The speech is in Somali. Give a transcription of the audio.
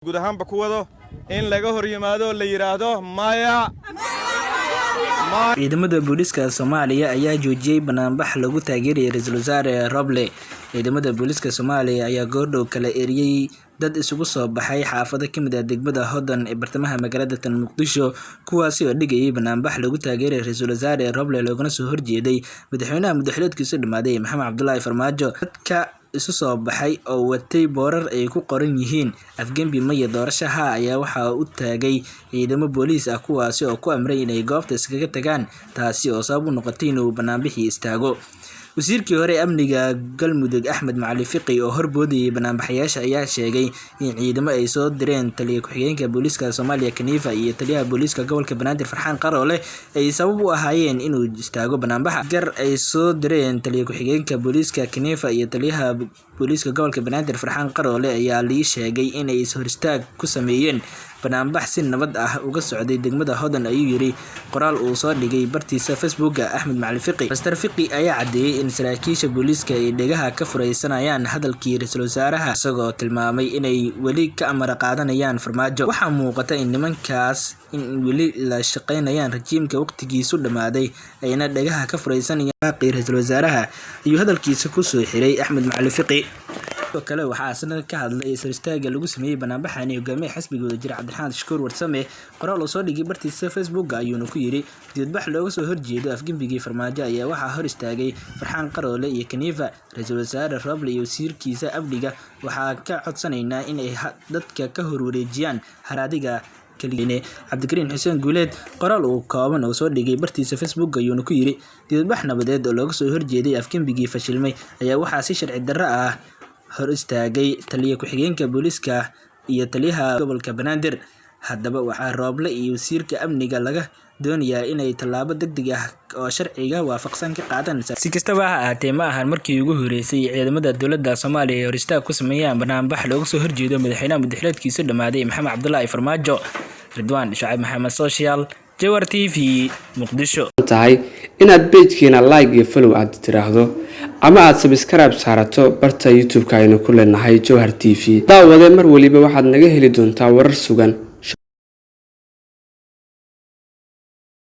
Guud ahaanba ku wado in laga hor yimaado, la yidhaahdo maya. Ciidamada booliiska Soomaaliya ayaa joojiyay banaanbax lagu taageerayay Ra'iisul Wasaare Roble. Ciidamada booliiska Soomaaliya ayaa goordhow kala eryay dad isugu soo baxay xaafado ka mid ah degmada Hodan ee bartamaha magaalada tan Muqdisho, kuwaasi oo dhigayay banaanbax lagu taageerayay Ra'iisul Wasaare Roble loogana soo horjeeday madaxweynaha muddo-xileedkiisu dhamaaday, Maxamed Cabdullaahi Farmaajo. Dadka isu soo baxay oo watay boorar ay ku qoran yihiin "Afgembi maya, doorasho haa" ayaa waxaa u taagay ciidamo booliis ah, kuwaasi oo ku amray inay goobta iskaga tagaan, taasi oo sabab u noqotay inuu banaanbixii istaago. Wasiirkii hore ee amniga Galmudug, Axmed Macalin Fiqi, oo horboodayay banaanbaxayaasha, ayaa sheegay in ciidamo ay soo direen taliye ku-xigeenka booliiska Soomaaliya Kanifa iyo taliyaha booliiska gobolka Banaadir Farxaan Qaroole ay sabab u ahaayeen inuu istaago banaanbaxa. Gar ay soo direen taliye ku-xigeenka booliiska Kanifa iyo taliyaha booliiska gobolka Banaadir Farxaan Qaroole ayaa lii sheegay inay hor istaag ku sameeyeen banaanbax si nabad ah uga socday degmada Hodan, ayuu yiri qoraal uu soo dhigay bartiisa Facebooka Axmed Macalin Fiqi. Master Fiqi ayaa caddeeyay in saraakiisha booliiska ay dhegaha ka furaysanayaan hadalkii ra'iisul wasaaraha, isagoo tilmaamay inay weli ka amar qaadanayaan Farmaajo. "Waxaa muuqata in nimankaas in weli la shaqeynayaan rajiimka waqtigiisu dhamaaday, ayna dhegaha ka furaysanayaan baaqii ra'iisul wasaaraha," ayuu hadalkiisa ku soo xiray Axmed Macalin Fiqi. Sidoo kale waxaa isna ka hadlay hor istaaga lagu sameeyay banaanbaxani hogaamiyaha xisbiga Wadajir, Cabdiraxmaan Shakuur Warsame. Qoraal uu soo dhigay bartiisa Facebook ayuuna ku yiri: "Dibadbax looga soo horjeedo afgembigii Farmaajo ayaa waxaa hor istaagay Farxaan Qaroole iyo Kanifa. Ra'iisul Wasaare Roble iyo wasiirkiisa amniga waxaa ka codsanaynaa in ay dadka ka horwareejiyaan haraadiga." Cabdikariin Xuseen Guuleed qoraal uu kooban oo soo dhigay bartiisa Facebook ayuuna ku yiri: "Dibadbax nabadeed oo looga soo horjeeday afgembigii fashilmay ayaa waxaa si sharci darro ah hor istaagay taliye ku-xigeenka booliiska iyo taliyaha gobolka Banaadir. Haddaba waxaa Rooble iyo wasiirka amniga laga doonayaa inay tallaabo degdeg ah oo sharciga waafaqsan ka qaataan." Si kastaba ha ahaatee, ma ahan markii ugu horeysay ciidamada dowladda Soomaaliya ay hor istaag ku sameeyaan banaanbax looga soo horjeedo madaxweynaha muddo-xileedkiisu dhamaaday, Maxamed Cabdullaahi Farmaajo. Ridwaan Shacab Maxamed, Social Jawhar TV, Muqdisho. Tahay inaad page-kiina like iyo follow aad tiraahdo ama aad subscribe saarato barta YouTube-ka aynu ku leenahay Jowhar TV. Daawade, mar waliba waxaad naga heli doontaa warar sugan.